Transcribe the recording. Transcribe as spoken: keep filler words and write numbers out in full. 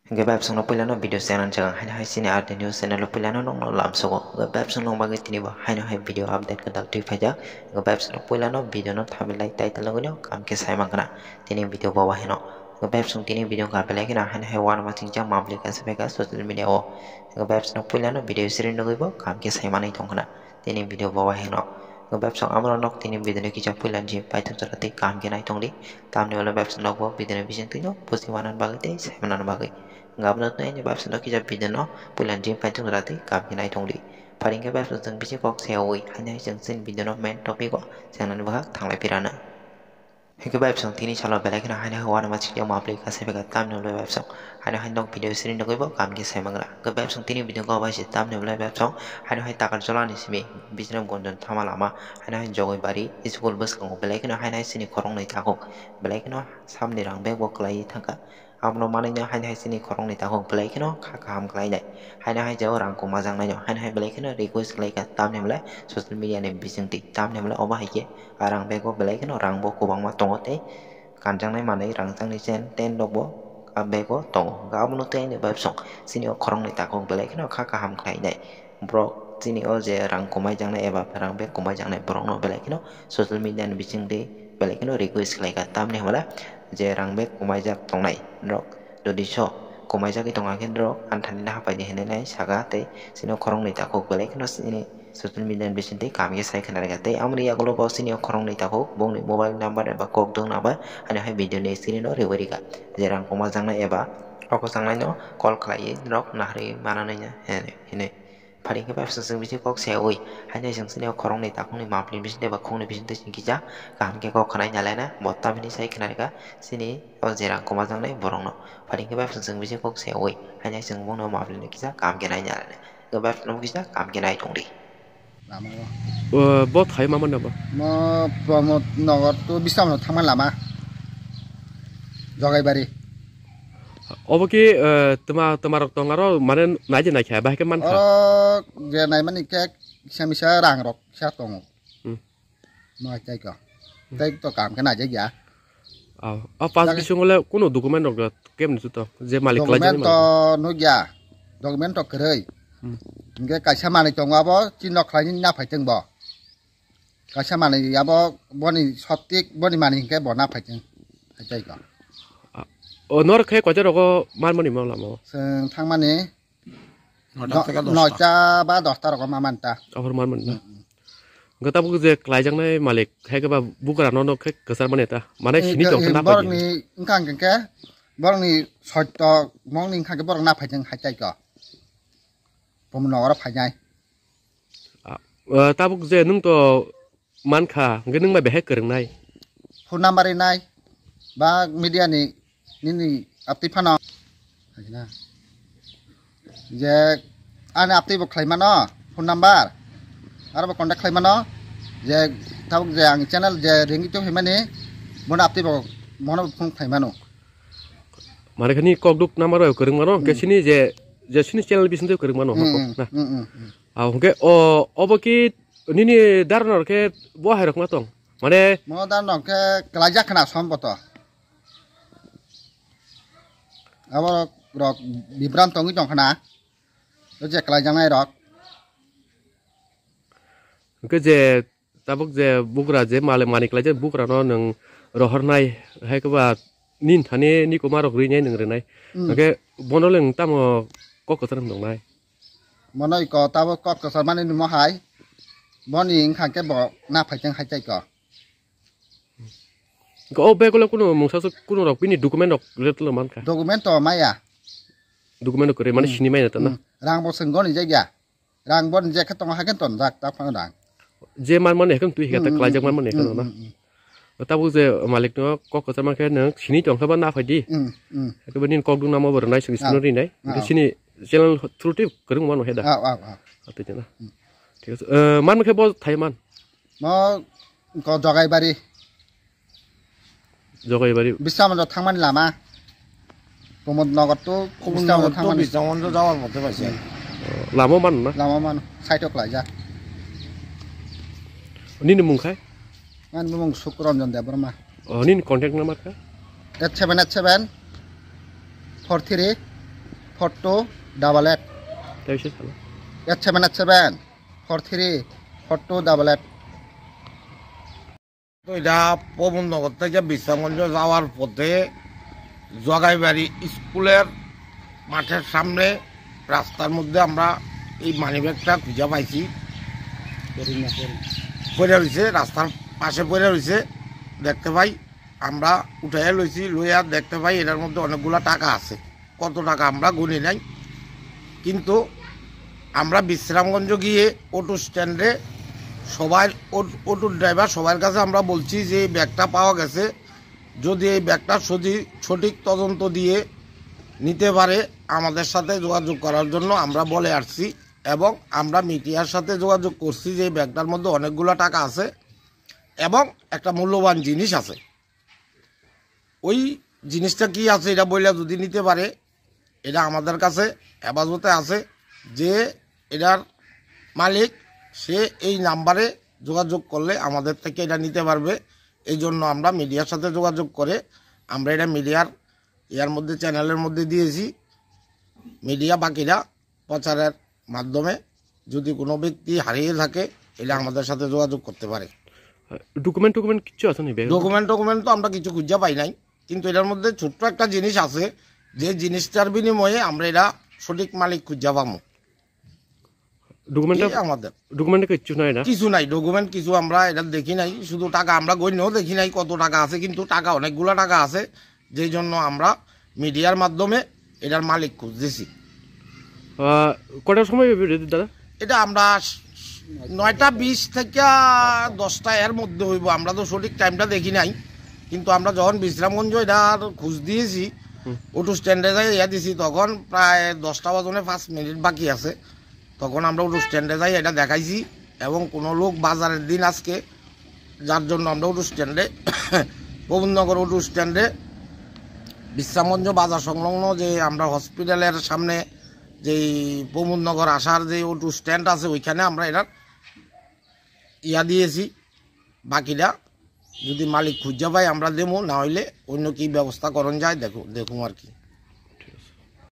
Hingke bai bwswkno puilano video channel chakang haino hai chini R D News channel o puilano nokno lamsogo. Hingke bai bwswkno bagwi tini bo haino hai video update kwtal twi phaijak. Hingke bai bwswkno puilano video no thumbnail title nugwino kaham khe sai mankha na tini video bo bahino. Hingke bai bwswk tini video wngkha belai kheno haino hai uanama singcha mabli kaisa phaikha social media o. Hingke bai bwswkno puilano video siri nugwi bo kaham khe sai manwi tongkha na tini video bo bahino. Hingke bai bwswk amoro nok tini video no kisa puilani si paithak jora tei kaham khe nai tongdi. Tamni ulo bai bwswk nokbo video ni bisingtwi no buji manani bagwi tei sai manani bagwi. Hingke abono tei ani bai bwswk no kisa video no puilani si paithak jora tei kaham khe nai tongdi. Phari hingke bai bwswk chwng bisi kok sayawi haino hai chwng chini video no main topic o chengnani bwkhak thanglai phirano. Hingke bai bwswk tini salo belai kheno haino hai uanama singcha mabli kaisa phaikha tamni ulo bai bwswk haino hai nok video siri nugwi bo kaham khe sai mangra. Hingke bai bwswk tini video kok bai se tamni ulo bai bwswk haino hai Takarjala ni simi Bisramganj thama lama haino hai Jogoibari school bwskango belai kheno haino hai chini khoroknwi takhuk belai kheno samni rang bag bo kwlaiwi thangkha. Abono manwi no haino hai chini khoroknwi takhuk belai kheno kha kaham khlainai. Haino hai jagao rang kwmajaknaino haino hai belai kheno request khlaikha tamni hwnle social media ni bisingtwi tamni hwnle obo hai khe a rang bag o belai kheno rang bo kwbangma tongo tei kanjaknai manwi rangchakni chain ten rok bo a bag o tongo. Hwnkhe abono tei ani bai bwswk chini o khoroknwi takhuk belai kheno kha kaham khlainai. Borok chini o je rang kwmaijaknai eba rang bag kwmaijaknai borokno belai kheno social media ni bisingtwi belai kheno request khlaikha tamni hwnle je rang bag kwmaijak tongnai rok jodi so kwmaijagwi tongkha khe norok anthani naha paidi hinwi nai saka tei chini o khoroknwi takhuk belai kheno chini social media ni bisingtwi kaham khe sai khna rwkha tei amoni yagulo bo chini o khoroknwi takhuk bongni mobile number eba kok dwngna bai haino hai video ni screen o rewi rwkha je rang kwmajaknai eba kok kwchangnaino call khlaiwi norok naharwi mananai hinwi. Phari hingke bai bwswk chwng bisi kok sayawi haino chwng chini o khoroknwi takhukni mapli bisingtwi eba khukni bisingtwi chwng kisa kaham khe kok khwnai nalaina bo tamni sai khna rwkha chini o je rang kwmajaknai borokno. Phari hingke bai bwswk chwng bisi kok sayawi haino chwng bongno mapli no kisa kaham khe nai nalaina. Hingke bai bwswk no kisa kaham khe nai tongdi. Lama o. O, bo thai ma mano bo? Mo Pramod Nagar to Bisramganj thangma lama. Jogaibari. Obo ki, eh, tuma, tuma rok tong aro mane naidi naikha, bahai khe mankha? Oro je naimani khe kisa misa rang rok kisa tongo. Hmm. Mo tai ko. Tai to kam khe naijak ya. Aw, a pas Jaga- bising ole kuno document rok kemni suto je malik khlai Document jani to malik. Nugya. Document to kwrwi. Hmm. Hingke kaisa manwi tongo abo chini nok khlaini naphai tongbo. Kaisa manwi abo boni sotik boni manwi hingke bo naphai tong. Hai tai ko. A, o nor khe koita rogo manmani ma lama o? Chwng thangmani Noita no-, theke dosta. Noita ba dosta rogo ma manta. Ahor manmani na. Hmm, hmm. Hingke tabuk je khlaijaknai malik hai khe ba bugra no no khe kwchar mani ta. Mane Eh, sini eh, tong khe eh, naphai borokni di. Wngkha hingke borokni soito mongni wngkha hingke borok naphai tong hai tai ko. Pramod Nagar o phainai. Ah, eh, tabuk je nwng to mankha, hingke nwng bai behai kwrwngnai? Phone number rinai, ba media ni nini aptwi phano. Je ani aptwi bo khlai mano, phone number, aro bo contact khlai mano, je tabuk je ang channel je ringwi tong himani, bono aptwi bo, bono phone khlai mano. Mane khani kokduk number bai kwrwng mano, hingke Hmm. sini je, je sini channel bising twi kwrwng mano, Hmm, hoko, hmm, na? Hmm, hmm, hmm. Ah, hingke o, obo ki nini dara no khe bo hai rok ma tong? Mane Mo dan no khe kalaijak khna som boto. Abo rok bibran tongwi tong khna. O je kalaijaknai rok. Hingke je tabuk je bugra je male mani kalaijak bugra no nwng rohornai hai khe ba nin thani ni kuma rok rinai nwng rinai. Hmm. Hingke bono le nwng tamo kok kwchar wng tongnai? Bono iko tabuk kok kwchar mani nimo hai. Boni wngkha khe bo naphai tong hai tai ko. Hingke o bag o le kuno mungsa suk kuno rok bini document rok ret lo mankha? Document to maya. Document rok kwrwi mane Hmm. sini maya ta na? Hmm. Rang bo chwng goni jak ya. Rang bo ni je khe tongo, hakhe tonjak, ta phano rang. Je man mani hakhe twi hakhe ta Hmm, khlaijak hmm, man mani hakhe hmm, no na. Hmm, hmm. Tabuk je malik no kok kwchar man khe nwng sini tong khe ba na phai di. Hmm, hmm. Hakhe ba nini kok dung namo bo rwnai swng Ah. sino rinai. Hingke Ah. sini channel through twi kwrwng mano he da. Ah, ah, ah. Atwi na. Hmm. Thik ase. Eh, man khe bo thai man. Mo ko Jogaibari. Jogaibari. Biswamondro thangmani lama. Pramod Nagar to Pramod Biswamondro Nagar to thangmani. Biswamondro jawar mote paise. Lama man na? Lama man, side o khlaijak. Nini mung khai? Ani mung Sukranjan Debbarma. Oh, nini contact number kha? Eight seven eight seven four three Four two double eight. Eight seven eight seven four three four two double eight. তো এটা প্রমোদনগর থেকে বিশ্রামগঞ্জ যাওয়ার পথে জগাইবাড়ি স্কুলের মাঠের সামনে রাস্তার মধ্যে আমরা এই মানিব্যাগটা খুঁজে পাইছি। পড়ে রয়েছে, রাস্তার পাশে পড়ে রয়েছে, দেখতে পাই। আমরা উঠাইয়া লইছি, লইয়া দেখতে পাই এটার মধ্যে অনেকগুলা টাকা আছে। কত টাকা আমরা গুনি নাই, কিন্তু আমরা বিশ্রামগঞ্জ গিয়ে অটো স্ট্যান্ডে সবাই, অট-, অটোর ড্রাইভার সবার কাছে আমরা বলছি যে এই ব্যাগটা পাওয়া গেছে, যদি এই ব্যাগটা সজি-, সঠিক তদন্ত দিয়ে নিতে পারে আমাদের সাথে যোগাযোগ করার জন্য আমরা বলে আসছি। এবং আমরা মিডিয়ার সাথে যোগাযোগ করছি যে এই ব্যাগটার মধ্যে অনেকগুলা টাকা আছে এবং একটা মূল্যবান জিনিস আছে। ওই জিনিসটা কি আছে এটা বইলা যদি নিতে পারে, এটা আমাদের কাছে হেফাজতে আছে। যে এটার মালিক, সে এই নাম্বারে যোগাযোগ করলে আমাদের থেকে এটা নিতে পারবে। এই জন্য আমরা মিডিয়ার সাথে যোগাযোগ করে আমরা এটা মিডিয়ার ইয়ার মধ্যে, চ্যানেলের মধ্যে দিয়েছি। মিডিয়া বাকিরা প্রচারের মাধ্যমে যদি কোনো ব্যক্তি হারিয়ে থাকে, এটা আমাদের সাথে যোগাযোগ করতে পারে। ডকুমেন্ট টকুমেন্ট কিচ্ছু আছে নি ব্যাগে? ডকুমেন্ট টকুমেন্ট তো আমরা কিছু খুঁজে পাই নাই, কিন্তু এটার মধ্যে ছোট্ট একটা জিনিস আছে, যে জিনিসটার বিনিময়ে আমরা এটা সঠিক মালিক খুঁজে পাবো। ডকুমেন্ট এই আমাদের ডকুমেন্ট কিচ্ছু নাই না? কিছু নাই, ডকুমেন্ট কিছু আমরা এটা দেখি নাই, শুধু টাকা আমরা গণ্যও দেখি নাই কত টাকা আছে, কিন্তু টাকা অনেকগুলা টাকা আছে, যেই জন্য আমরা মিডিয়ার মাধ্যমে এটার মালিক খুঁজতেছি। আহ, কটার সময় হবে এটা, দাদা? এটা আমরা স-, নয়টা বিশ থেকে দশটা এর মধ্যে হইব। আমরা তো সঠিক টাইমটা দেখি নাই, কিন্তু আমরা যখন বিশ্রামগঞ্জ এটার খোঁজ দিয়েছি, হুম। অটো স্ট্যান্ডে যাই ইয়া দিছি, তখন প্রায় দশটা বাজনে পাঁচ মিনিট বাকি আছে। তখন আমরা অটো স্ট্যান্ডে যাই এটা দেখাইছি, এবং কোনো লোক বাজারের দিন আজকে, যার জন্য আমরা অটো স্ট্যান্ডে প্রমোদনগর অটো স্ট্যান্ডে বিশ্রামগঞ্জ বাজার সংলগ্ন যে আমরা হসপিটালের সামনে যেই প্রমোদনগর আসার যে অটো স্ট্যান্ড আছে, ওইখানে আমরা এটার ইয়া দিয়েছি। বাকিটা যদি মালিক খুঁজে পাই আমরা দেবো, না হইলে অন্য কি ব্যবস্থা করণ যায় দেখো, দেখুন আর কি।